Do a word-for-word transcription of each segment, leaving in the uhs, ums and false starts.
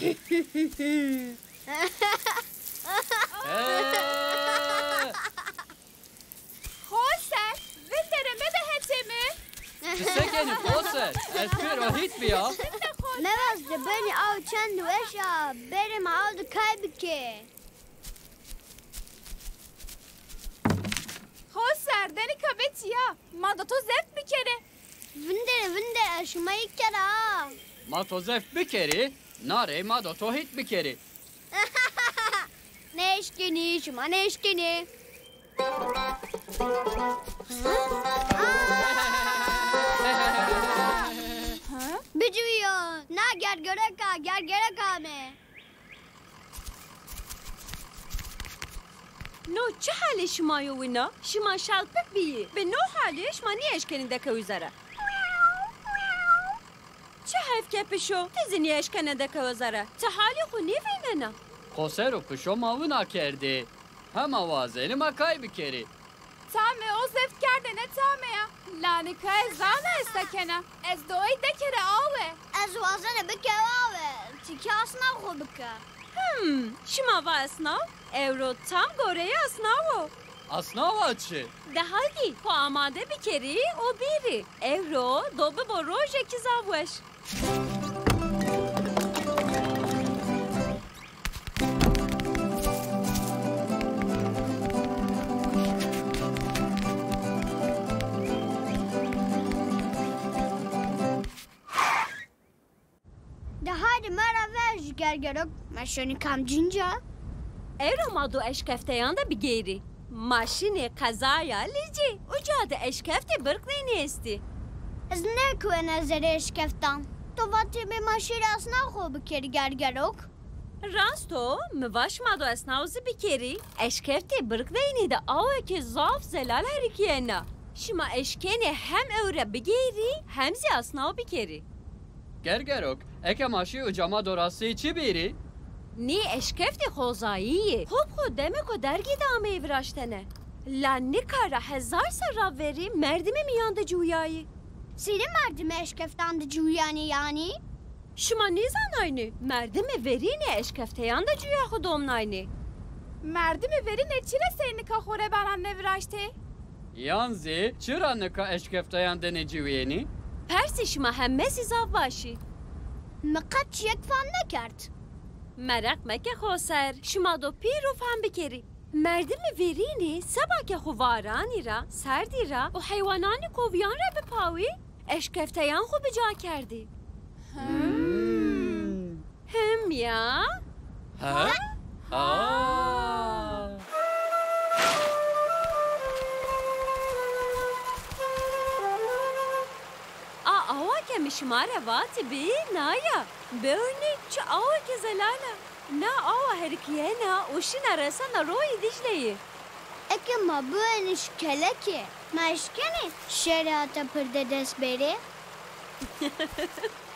Xoser, vindere mebe hetê min. Ti se kenî Xoser? Ez pêro hît biya. Mebez di benî aw çend weş a, berê me aw di kay bike. Xoser, denika bê çiya. Ma da to zeft bikerê. Vindere, vindere, ez şima yek kera. Ma to zeft bikerê, narê ma da to hît bikerê. Neşkenî, şima neşkenî. Biciwiyo, na gergereka, gergereka me. No çi halê şima yo wina? Şima şalpik biyî. Bi no halê şima nîeşkenî dekewî zere. Çi hevke pişo, ti zî nîeşkene dekewî zere. Ti halê xwe nêvînena? Xoser û pişo ma wina kerdê. Hema wazenî ma kay bikerî. Tamê o zeft kerdene tamê ya. La nika ez zana ez sekena. Ez doyê dekere awe. Ez wazene bikewe awe. Çikî asna xwe bike. Hmm, şima va esnaw? Ewro tam goreyê asnaw o. Asnawa çi? De haldî, xwe amade bikerî û bîrî. Ewro do bibo rojekî zaf weş. De hadi me re ve ji gergerok, me şonî kamcîn ca? Ewro ma do eşkefteyan de bigêrî. Ma şinê qezaya Licî, uca de eşkeftê birqlênî estî. Ez nêkewena zerê eşkeftan. To vatê bê ma şêrê asna xwe bikerî gergerok. Rast o, mi va şima do esnaw zî bikerî. Eşkeftê birqlênî de awekê zaf zelal herikiyena. Şima eşkenê hem ew re bigêrî, hem zî asnaw bikerî. Gergerok, eke ma şî uca ma do rastî çi bîrî? Nî eşkeftê xozayî yê. Xwe bi xwe demeko dergî de ameyê viraştene. La nika ra hezar serra verî merdimê miyan de ciwiyayî. Sîrê merdimê eşkeftan de ciwiyanî yanî? Şima nêzanaynê, merdimê verînê eşkefteyan de cuya xwe domnaynê. Merdimê verînê çi re sey nika xwe re banan neviraştê? Yan zî çi ra nika eşkefteyan de neciwiyênî? Persê şima heme zî zaf baş î. Mi qet çiyek fam nekerd. Mereq meke xoser, şima do pîr û fam bikerî. Merdimê verînê seba ke xwe varanî ra, serdî ra û heywananî koviyan re bipawî, eşkefteyan xwe bi ca kerdî. Hmm. Him ya? Ha? Ha? A awa ke mi şima re vatibî, na ya. Bewnî çi aweke zelal a. Na awa herikiyena û şina resena royê Dîcleyê. Eke ma biwenî ji kelekê, ma eşkenî şêrê heta pirdê dest bêrê?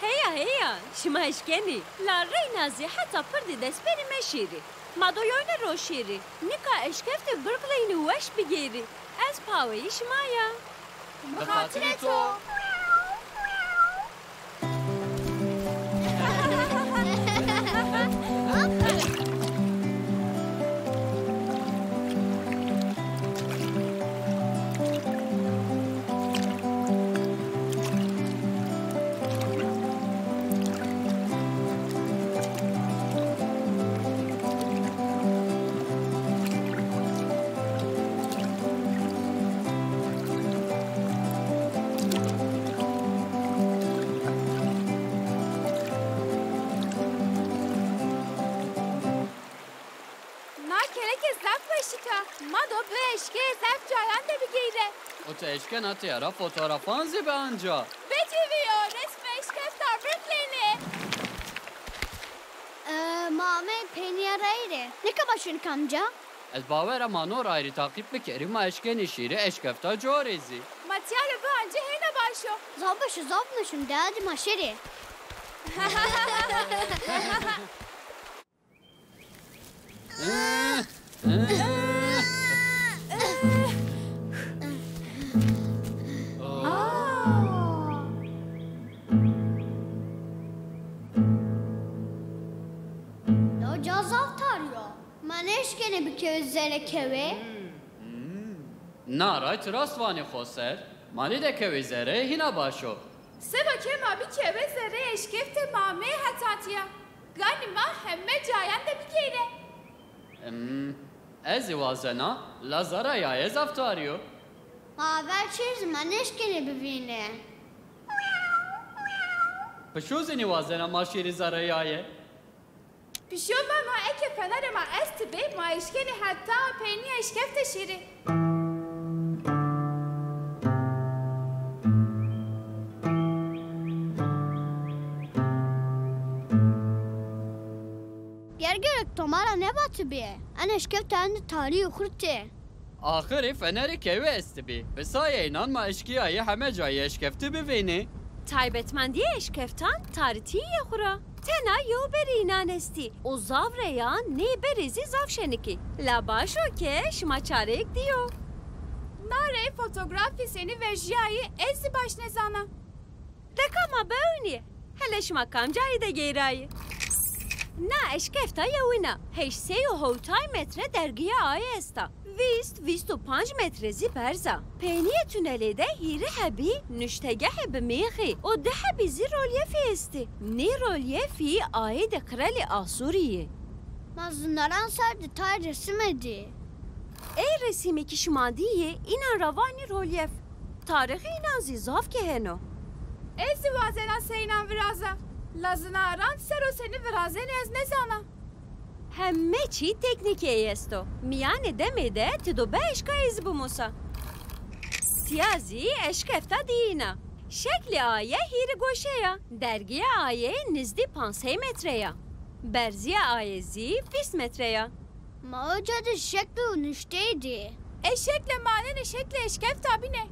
Heya, heya, şima eşkenî. La reyna zî heta pirdê dest bêrê meşêrî. Ma do yoyne ro şêrî. Nika eşkeftê birqlênî weş bigêrî. Ez paweyî şima ya. Bi xatirê to. Na keleke zaf xweşik a. Ma do bi eşkeyê zaf cayan de bigeyre. Û tu eşkena tê ra fotografan zî bianca. Bicîviyo, resmê eşkefta birqlênê. Ee, ma me pêniya rayîrê. Nika ma şûn kamca? Ez bawer e ma no rayîrî taqîb bikerî, ma eşkenî şîrê eşkefta corê zî. Ma tiyaro biancî hêna baş o. Zaf baş o, zaf meşûn de, hadi ma şêrê. Ma neşkenê bikeve zere kewê? Na, ray tu rast vanî xoser. Ma nî dekewî zere, hîna baş o. Seba ke ma bikeve zere eşkefte ma mê hetatiya. Ganî ma heme cayan de bigeyre. Hmm, ez ê wazena, la zara yayê zaf tarî yo. Ma ver çêr zî ma neşkenê bivîne. Pişo zî nî wazena ma şêrî zara yayê. Pişo vana eke fenerê ma estibê, ma eşkenê heta peynîya eşkefte şêrê. Ger gerek tomara nebatibê. En eşkefte hende tarî û xurt ê. Axirê fenerê kewê estibî. Bi sayê înan ma eşkiyayê heme cayê eşkefte bivînê. Taybetmendiyê eşkeftan tarîtiyê xwe ra. Tena yew berî înan estî û zaf reyan nê berî zî zaf şenikî. La baş o ke şima çareyek dîyo. Na rey fotografî senî vejiyayî ez zî baş nezana. Deka ma bewnî. Hele şima kam cayî de geyrayî? Na eşkefta yewin a. Heşt sey û hewtay metre dergiya ayê esta. Vîst, vîst û panc metre zî berz a. Peynîyê tunelê de hîrê hebî nuştegehê bi mêxî û du hebî zî rolyefî estî. Nî rolyefî ayê de qirelê Asûrî yê. Ma zinaran ser di tay resimê dî. Ê resîmê ki şima dîyê, înan ra vanî rolyef. Tarîxê înan zî zaf kehên o. Ez zî wazena ser înan viraza. La zinaran ser o senî virazêne ez nezana. Heme çî teknîkeyê esto. Miyanê demê de ti do bieşkayê zî bimusa. Tiya zî eşkefta diyîna. Şeklê aye hîrê goşe ya. Dergiya aye nizdî panc sey metre ya. Berziya aye zî vîst metre ya. Ma oca de şekl û nuşteyê dî. E şekle manene şeklê eşkefta bîne.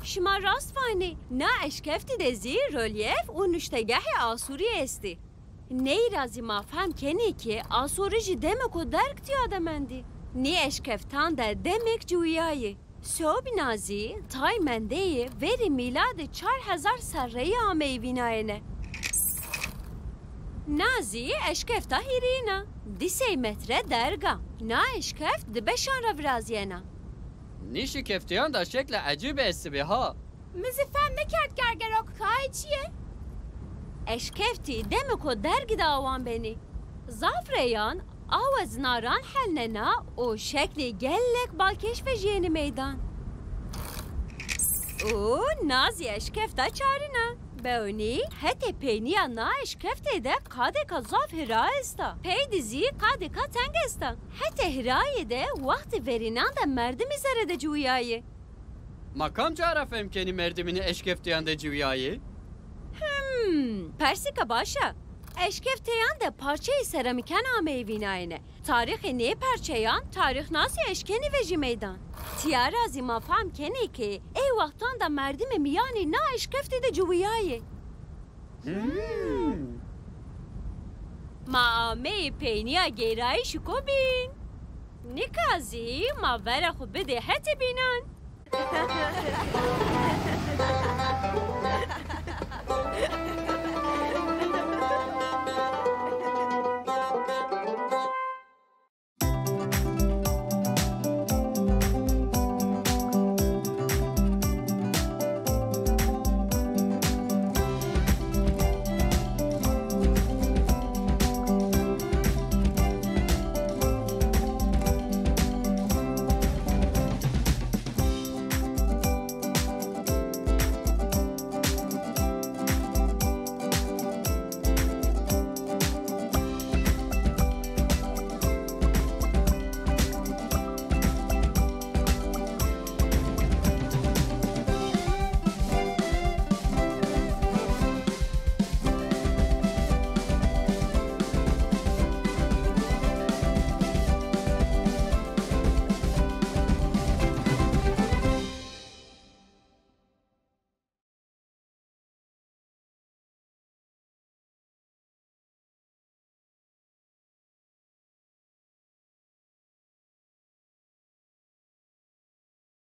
Şima rast vanê, na eşkeftî de zî rolyef û nuştegehê Asûrî estî. Ney ra zî ma fehm kenê ke Asûrî jî demeko derg tiya de mendî. Nê eşkeftan de demek ciwiyayê. Sobîna zî tay mendeyê verî mîladê çar hezar serreyî ameyî vînayene. Na zî eşkefta hîrîn a, di sey metre derg a. Na eşkeft di beşan re virazîyena. Nî şikeftiyan de şekle ecîb estibî ha. Min zî fehm nekerd gergerok kayê çi ye? Eşkeftî demeko dergî de awan benî. Zaf reyan awe zinaran helnena û şeklê gelek balkêş vejîyenî meydan. Û na zî eşkefta çarin a. Bewnî hetê peynîya na eşkeftê de qadeka zaf hira esta. Pey de zî qadeka teng esta. Hetê hirayê de wextê verînan de merdimî zere de ciwiyayê. Ma kam cara fehm kenî merdimî nê eşkeftiyan de ciwiyayê? Hmm, persîka baş e. Eşkefteyan de parçeyê seramîkan ameyî vînayene. Tarîxê nê parçeyan tarîxnasî eşkenî vejî meydan. Tiya ra zî ma fehm kenê ke ê wextan de merdimê miyanê na eşkeftî de ciwiyayê. Hmm. Ma ameyê peynîya geyrayîşî ko bîn. Nika zî ma vera xwe bidê hetê bînan.